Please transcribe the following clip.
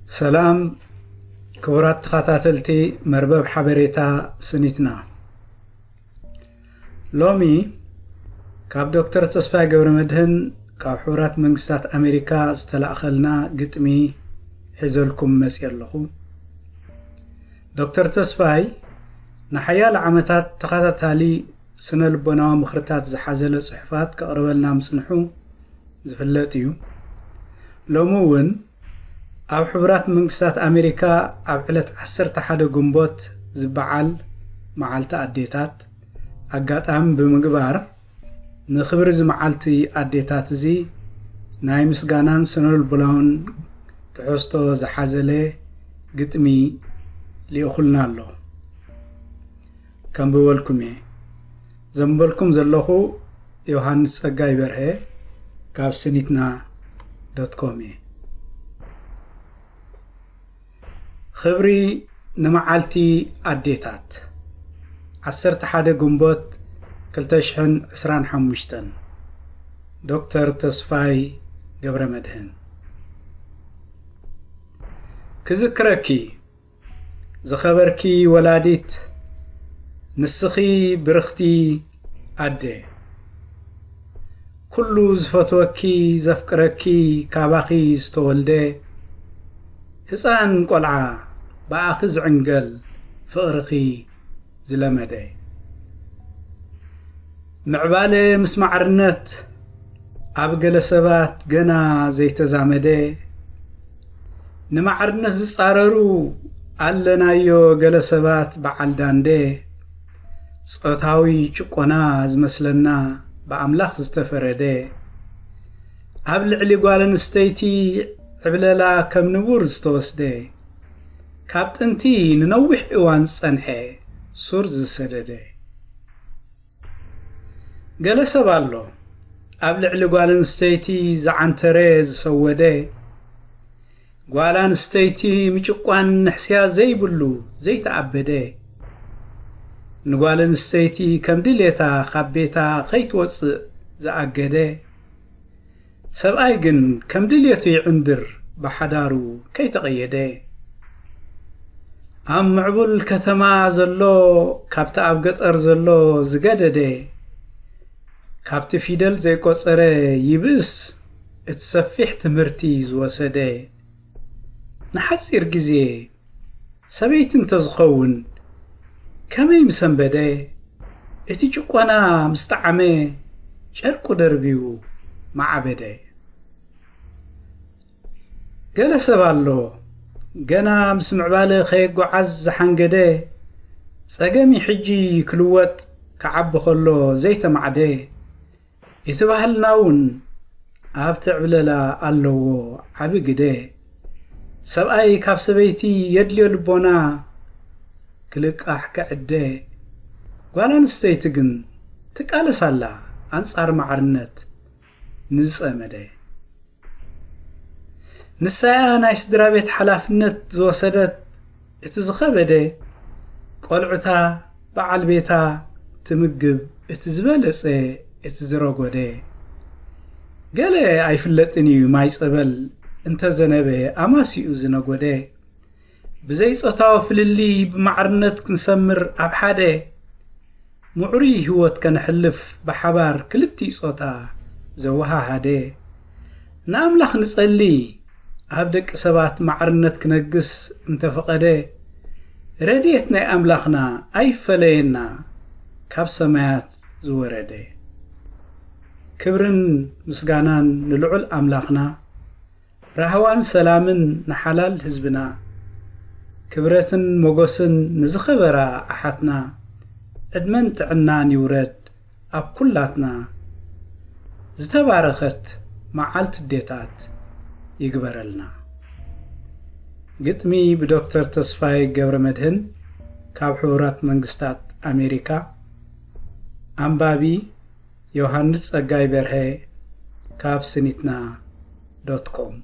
ሰላም ክቡራት ተኸታተልቲ መርበብ ሓበሬታ ስኒትና። ሎሚ ካብ ዶክተር ተስፋይ ገብረመድህን ካብ ሕቡራት መንግስታት ኣሜሪካ ዝተላእኸልና ግጥሚ ሒዘልኩም መፅእ ኣለኹ። ዶክተር ተስፋይ ንሓያለ ዓመታት ተኸታታሊ ስነ ልቦናዊ ምኽርታት ዝሓዘለ ጽሑፋት ከቕርበልና ምጽንሑ ዝፍለጥ እዩ። ሎሚ እውን ኣብ ሕቡራት መንግስታት ኣሜሪካ ኣብ ዕለት ዓሰርተ ሓደ ግንቦት ዝበዓል መዓልቲ ኣዴታት ኣጋጣሚ ብምግባር፣ ንኽብሪ እዚ መዓልቲ ኣዴታት እዚ ናይ ምስጋናን ስነ ልቦናውን ትሕዝቶ ዝሓዘለ ግጥሚ ልኢኹልና ኣሎ። ከንብበልኩም እየ። ዘንበልኩም ዘለኹ ዮሃንስ ጸጋይ በርሀ ካብ ስኒትና ዶት ኮም እየ። ኽብሪ ንመዓልቲ ኣዴታት። ዓሰርተ ሓደ ግንቦት ክልተ ሽሕን ዕስራን ሓሙሽተን። ዶክተር ተስፋይ ገብረ መድህን። ክዝክረኪ ዝኸበርኪ ወላዲት፣ ንስኺ ብርኽቲ ኣደ። ኩሉ ዝፈትወኪ ዘፍቅረኪ ካባኺ ዝተወልደ፣ ህፃን ቆልዓ ብኣኺ ዝዕንገል ፍቕርኺ ዝለመደ። ምዕባለ ምስ ማዕርነት ኣብ ገለ ሰባት ገና ዘይተዛመደ፣ ንማዕርነት ዝጻረሩ ኣለናዮ ገለ ሰባት በዓል ዳንዴ። ጾታዊ ጭቆና ዝመስለና ብኣምላኽ ዝተፈረደ፣ ኣብ ልዕሊ ጓል ኣንስተይቲ ዕብለላ ከም ንቡር ዝተወስደ፣ ካብ ጥንቲ ንነዊሕ እዋን ዝጸንሐ ሱር ዝሰደደ። ገለ ሰብ ኣሎ ኣብ ልዕሊ ጓል ኣንስተይቲ ዝዓንተረ ዝሰወደ፣ ጓል ኣንስተይቲ ምጭቋን ንሕስያ ዘይብሉ ዘይተኣበደ፣ ንጓል ኣንስተይቲ ከም ድሌታ ካብ ቤታ ከይትወጽእ ዝኣገደ፣ ሰብኣይ ግን ከም ድሌቱ ይዕንድር ብሓዳሩ ከይተቐየደ። ኣብ ምዕቡል ከተማ ዘሎ ካብቲ ኣብ ገጠር ዘሎ ዝገደደ፣ ካብቲ ፊደል ዘይቆጸረ ይብእስ እቲ ሰፊሕ ትምህርቲ ዝወሰደ። ንሓጺር ግዜ ሰበይቲ እንተዝኸውን ከመይ ምሰንበደ፣ እቲ ጭቆና ምስ ጠዓመ ጨርቁ ደርብዩ መዓበደ። ገለ ሰብ ኣሎ ገና ምስ ምዕባለ ከየጓዓዝ ዝሓንገደ፣ ጸገም እዩ ሕጂ ክልወጥ ክዓቢ ከሎ ዘይተማዕደ። እቲ ባህልና እውን ኣብ ትዕብለላ ኣለዎ ዓቢ ግደ። ሰብኣይ ካብ ሰበይቲ የድልዮ ልቦና ክልቃሕ ክዕደ። ጓል ኣንስተይቲ ግን ትቃለስ ኣላ ኣንጻር ማዕርነት ንዝጸመደ። ንሳያ ናይ ስድራ ቤት ሓላፍነት ዝወሰደት እቲ ዝኸበደ፣ ቆልዑታ በዓል ቤታ ትምግብ እቲ ዝበለጸ እቲ ዝረጎደ። ገለ ኣይፍለጥን እዩ ማይ ጸበል እንተዘነበ ኣማሲኡ ዝነጎደ። ብዘይ ጾታዊ ፍልልይ ብማዕርነት ክንሰምር ኣብ ሓደ፣ ምዕሩይ ህይወት ከነሕልፍ ብሓባር ክልቲኡ ጾታ ዘወሃሃደ። ንኣምላኽ ንጸሊ ኣብ ደቂ ሰባት ማዕርነት ክነግስ እንተፈቐደ፣ ረድኤት ናይ ኣምላኽና ኣይፈለየና ካብ ሰማያት ዝወረደ። ክብርን ምስጋናን ንልዑል ኣምላኽና፣ ራህዋን ሰላምን ንሓላል ህዝብና፣ ክብረትን ሞጎስን ንዝኸበራ ኣሓትና፣ ዕድመን ጥዕናን ይውረድ ኣብ ኩላትና። ዝተባረኸት መዓልቲ ኣዴታት ይግበረልና። ግጥሚ ብዶክተር ተስፋይ ገብረ መድህን ካብ ሕቡራት መንግስታት ኣሜሪካ። ኣንባቢ ዮሃንስ ጸጋይ በርሀ ካብ ስኒትና ዶት ኮም።